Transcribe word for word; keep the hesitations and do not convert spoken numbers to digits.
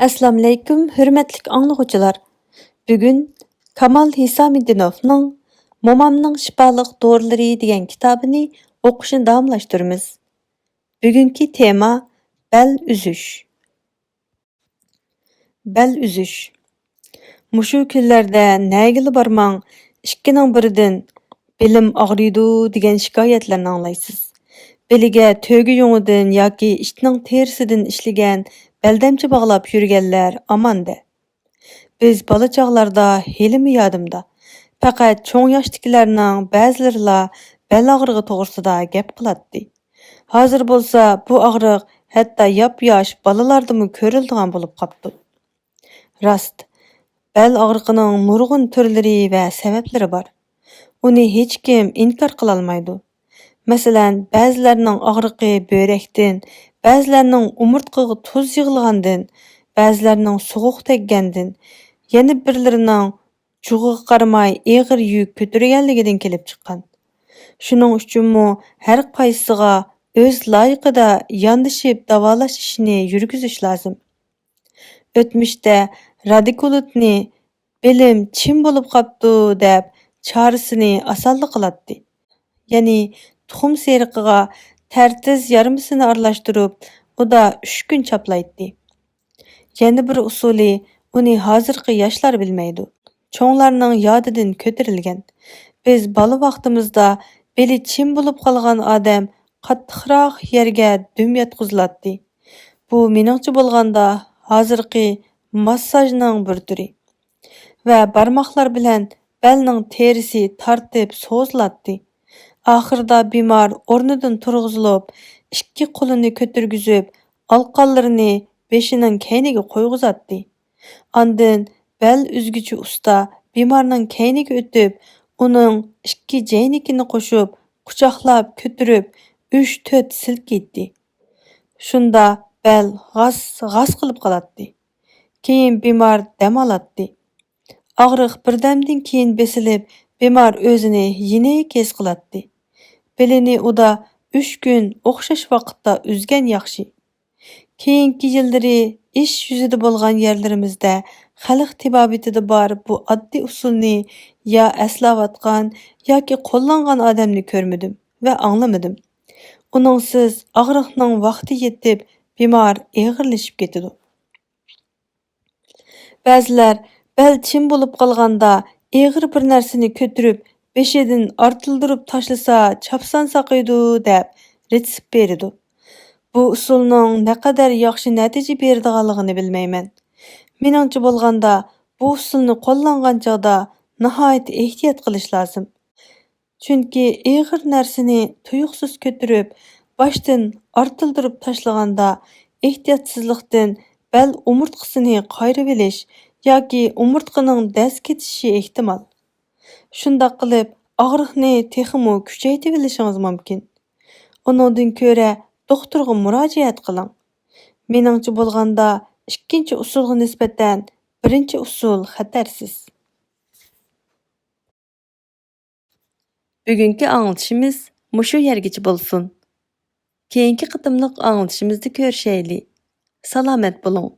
ئەسسالامۇئەلەيكۇم، ھۆرمەتلىك ئاڭلىغۇچىلار. بۈگۈن كامال ھېسامىدىنوفنىڭ مومامنىڭ شىپالىق دورىلىرى دېگەن كىتابىنى ئوقۇشنى داۋاملاشتۇرىمىز. بۈگۈنكى تېما بەل ئۈزۈش. بەل ئۈزۈش. مۇشۇ كۈنلەردە نەگىلا بارماڭ، ئىككىنىڭ بىرىدىن «بېلىم ئاغرىيدۇ» دېگەن شىكايەتلەرنى ئاڭلايسىز. بېلىگە تۆگە يۇڭىدىن ياكى ئىتنىڭ تېرىسىدىن ئىشلىگەن بەلدەمچە باغلاپ يۈرگەنلەر ئاماندە. بىز بالا چاغلاردا، ھېلىمۇ يادىمدا، پەقەت چوڭ ياشتىكىلەرنىڭ بەزىلىرىلا بەل ئاغرىقى توغرىسىدا گەپ قىلاتتى. ھازىر بولسا بۇ ئاغرىق ھەتتا ياپياش بالىلاردىمۇ كۆرۈلىدىغان بولۇپ قاپتۇ. راست، بەل ئاغرىقىنىڭ نۇرغۇن تۈرلىرى ۋە سەۋەبلىرى بار. ئۇنى ھېچكىم ئىنكار قىلالمايدۇ. مەسىلەن، بەزىلەرنىڭ ئاغرىقى بۆرەكتىن، بەزىلەرنىڭ ئومۇرتقىغا تۇز يىغىلغاندىن، بەزىلەرنىڭ سوغۇق تەگكەندىن، يەنە بىرلىرىنىڭ جۇغىغا قارىماي ئېغىر يۈك كۆتۈرگەنلىكىدىن كېلىپ چىققان. شۇنىڭ ئۈچۈنمۇ ھەر قايسىسىغا ئۆز لايىقىدا ياندىشىپ داۋالاش ئىشىنى يۈرگۈزۈش لازىم. ئۆتمۈشتە رادىكۇلىتنى «بېلىم چىم بولۇپ قاپتۇ» دەپ، چارىسىنى ئاسانلا قىلاتتى. يەنى تۇخۇم سېرىقىغا تەرتىز يارمىسىنى ئارىلاشتۇرۇپ، ئۇدا ئۈچ كۈن چاپلايتتى. يەنە بىر ئۇسۇلى، ئۇنى ھازىرقى ياشلار بىلمەيدۇ. چوڭلارنىڭ يادىدىن كۆتۈرۈلگەن. بىز بالا ۋاقتىمىزدا بېلى چىم بولۇپ قالغان ئادەم قاتتىقراق يەرگە دۈم ياتقۇزۇلاتتى. بۇ مېنىڭچە بولغاندا ھازىرقى ماسساژنىڭ بىر تۈرى. ۋە بارماقلار بىلەن بەلنىڭ تېرىسى تارتىپ سوزۇلاتتى. ئاخىرىدا بىمار ئورنىدىن تۇرغۇزۇلۇپ، ئىككى قولىنى كۆتۈرگۈزۈپ، ئالقانلىرىنى بېشىنىڭ كەينىگە قويغۇزاتتى. ئاندىن بەل ئۈزگۈچى ئۇستا بىمارنىڭ كەينىگە ئۆتۈپ، ئۇنىڭ ئىككى جەينىكىنى قوشۇپ، قۇچاقلاپ كۆتۈرۈپ، ئۈچ-تۆت سىلكىيتتى. شۇندا بەل غاس-غاس قىلىپ قالاتتى. كېيىن بىمار دەم ئالاتتى. ئاغرىق بىردەمدىن كېيىن بېسىلىپ، بىمار ئۆزىنى يېنىك ھېس قىلاتتى. بېلىنى ئۇدا ئۈچ كۈن ئوخشاش ۋاقىتتا ئۈزگەن ياخشى. كېيىنكى يىللىرى ئىش يۈزىدە بولغان يەرلىرىمىزدە خەلق تېبابىتىدە بار بۇ ئاددىي ئۇسۇلنى يا ئەسلەۋاتقان ياكى قوللانغان ئادەمنى كۆرمىدىم ۋە ئاڭلىمىدىم. ئۇنىڭسىز ئاغرىقنىڭ ۋاقتى يېتىپ، بىمار ئېغىرلىشىپ كېتىدۇ. بەزىلەر بەل چىم بولۇپ قالغاندا ئېغىر بىر نەرسىنى كۆتۈرۈپ، بېشىدىن ئارتىلدۇرۇپ تاشلىسا چاپسان ساقىيىدۇ دەپ رېتسېپ بېرىدۇ. بۇ ئۇسۇلنىڭ نەقەدەر ياخشى نەتىجە بېرىدىغانلىقىنى بىلمەيمەن. مېنىڭچە بولغاندا، بۇ ئۇسۇلنى قوللانغان چاغدا ناھايىتى ئېھتىيات قىلىش لازىم. چۈنكى ئېغىر نەرسىنى تۇيۇقسىز كۆتۈرۈپ، باشتىن ئارتىلدۇرۇپ تاشلىغاندا، ئېھتىياتسىزلىقتىن بەل ئومۇرتقىسىنى قايرىۋېلىش ياكى ئومۇرتقىنىڭ دەز كېتىشى ئېھتىمال. شۇنداق قىلىپ، ئاغرىقنى تېخىمۇ كۈچەيتىۋېلىشىڭىز مۇمكىن. ئۇنىڭدىن كۆرە دوختۇرغا مۇراجىئەت قىلىڭ. مېنىڭچە بولغاندا، ئىككىنچى ئۇسۇلغا نىسبەتەن بىرىنچى ئۇسۇل خەتەرسىز. بۈگۈنكى ئاڭلىتىشىمىز مۇشۇ يەرگىچە بولسۇن. كېيىنكى قېتىملىق ئاڭلىتىشىمىزدا كۆرۈشەيلى. سالامەت بولۇڭ.